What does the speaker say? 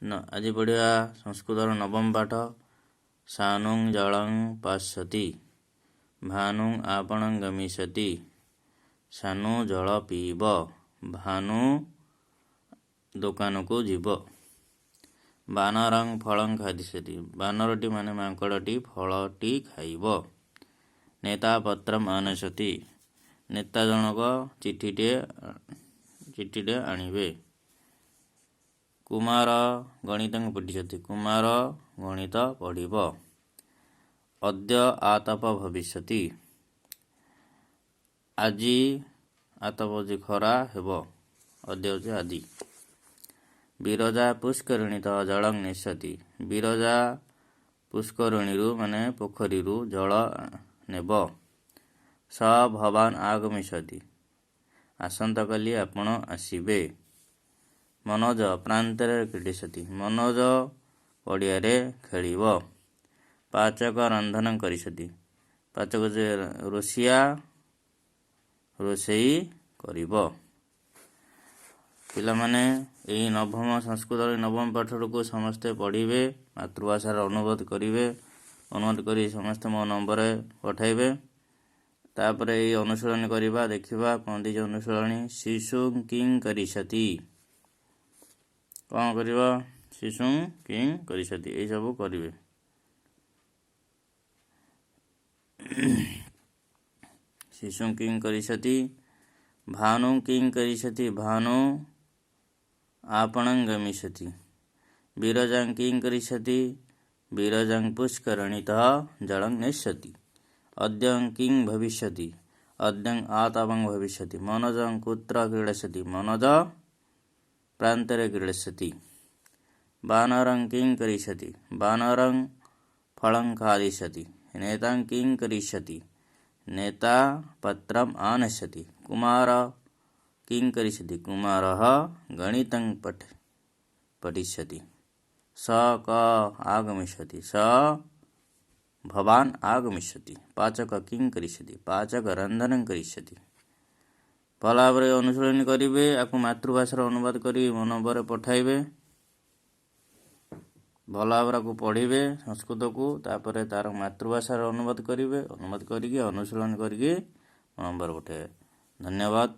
ଆଜି ପଢ଼ିବା ସଂସ୍କୃତର ନବମ ପାଠ। ସାନୁଂ ଜଳଂ ପାସ୍ୟତି, ଭାନୁଂ ଆପଣଂ ଗମିଷ୍ୟତି। ସାନୁ ଜଳ ପିଇବ, ଭାନୁ ଦୋକାନକୁ ଯିବ। ବାନରଂ ଫଳଂ ଖାଦିଷ୍ୟତି, ବାନରଟି ମାନେ ମାଙ୍କଡ଼ଟି ଫଳଟି ଖାଇବ। ନେତା ପତ୍ରମ୍ ଆନେଷ୍ୟତି, ନେତା ଜଣକ ଚିଠିଟିଏ ଆଣିବେ। କୁମାର ଗଣିତଂ ପଠିଷ୍ୟତି, କୁମାର ଗଣିତ ପଢ଼ିବ। ଅଦ୍ୟ ଆତପ ଭବିଷ୍ୟତି, ଆଜି ଆତପ ହେଉଛି ଖରା ହେବ, ଅଦ୍ୟ ହେଉଛି ଆଜି। ବିରଜା ପୁଷ୍କରିଣୀତଃ ଜଳଂ ନେଷ୍ୟତି, ବିରଜା ପୁଷ୍କରିଣୀରୁ ମାନେ ପୋଖରୀରୁ ଜଳ ନେବ। ସ ଭବାନ ଆଗମିଷ୍ୟତି, ଆସନ୍ତାକାଲି ଆପଣ ଆସିବେ। ମନୋଜ ପ୍ରାନ୍ତରେ କ୍ରୀଡ଼ିଷ୍ୟତି, ମନୋଜ ପଡ଼ିଆରେ ଖେଳିବ। ପାଚକ ରନ୍ଧନ କରିଷ୍ୟତି, ପାଚକ ଯେ ରୋଷିଆ ରୋଷେଇ କରିବ। ପିଲାମାନେ, ଏଇ ନବମ ସଂସ୍କୃତର ନବମ ପାଠଟିକୁ ସମସ୍ତେ ପଢ଼ିବେ, ମାତୃଭାଷାରେ ଅନୁବାଦ କରିବେ। ଅନୁବାଦ କରି ସମସ୍ତେ ମୋ ନମ୍ବରରେ ପଠାଇବେ। ତାପରେ ଏଇ ଅନୁଶୀଳନୀ କରିବା, ଦେଖିବା କ'ଣ ଦେଇଛି ଅନୁଶୀଳନୀ। ଶିଶୁ କିଂ କରିଷ୍ୟତି, କ'ଣ କରିବ? ଶିଶୁ କିଂ କରିଷ୍ୟତି, ଏଇସବୁ କରିବେ। ଶିଶୁ କିଂ କରିଷ୍ୟତି, ଭାନୁ କିଂ କରିଷ୍ୟତି, ଭାନୁ ଆପଣଂ ଗମିଷ୍ୟତି। ବିରଜାଂ କିଂ କରିଷ୍ୟତି, ବିରଜାଂ ପୁଷ୍କରିଣୀତଃ ଜଳଂ ନେଷ୍ୟତି। ଅଦ୍ୟଂ କିଂ ଭବିଷ୍ୟତି, ଅଦ୍ୟଂ ଆତପଂ ଭବିଷ୍ୟତି। ମନୋଜଂ କୁତ୍ର କ୍ରୀଡ଼ସ୍ୟତି, ମନୋଜ ପ୍ରାନ୍ତରେ କ୍ରୀଡ଼ସ୍ୟତି। ବାନରଂ କିଂ କରିଷ୍ୟତି, ବାନରଂ ଫଳଂ ଖାଦିଷ୍ୟତି। ନେତାଂ କିଂ କରିଷ୍ୟତି, ନେତା ପତ୍ରମ୍ ଆନେଷ୍ୟତି। କୁମାର କିଂ କରିଷ୍ୟତି, କୁମାରଃ ଗଣିତଂ ପଠିଷ୍ୟତି। ସ କ ଆଗମିଷ୍ୟତି, ସ ଭବାନ ଆଗମିଷ୍ୟତି। ପାଚକ କିଂ କରିଷ୍ୟତି, ପାଚକ ରନ୍ଧନଂ କରିଷ୍ୟତି। ଭଲ ଭାବରେ ଅନୁଶୀଳନୀ କରିବେ, ଆକୁ ମାତୃଭାଷାରେ ଅନୁବାଦ କରି ମୋ ନମ୍ବରରେ ପଠାଇବେ। ଭଲ ଭାବରେ ଆକୁ ପଢ଼ିବେ ସଂସ୍କୃତକୁ, ତାପରେ ତାର ମାତୃଭାଷାରେ ଅନୁବାଦ କରିବେ। ଅନୁବାଦ କରିକି ଅନୁଶୀଳନ କରିକି ମୋ ନମ୍ବର ପଠାଇବେ। ଧନ୍ୟବାଦ।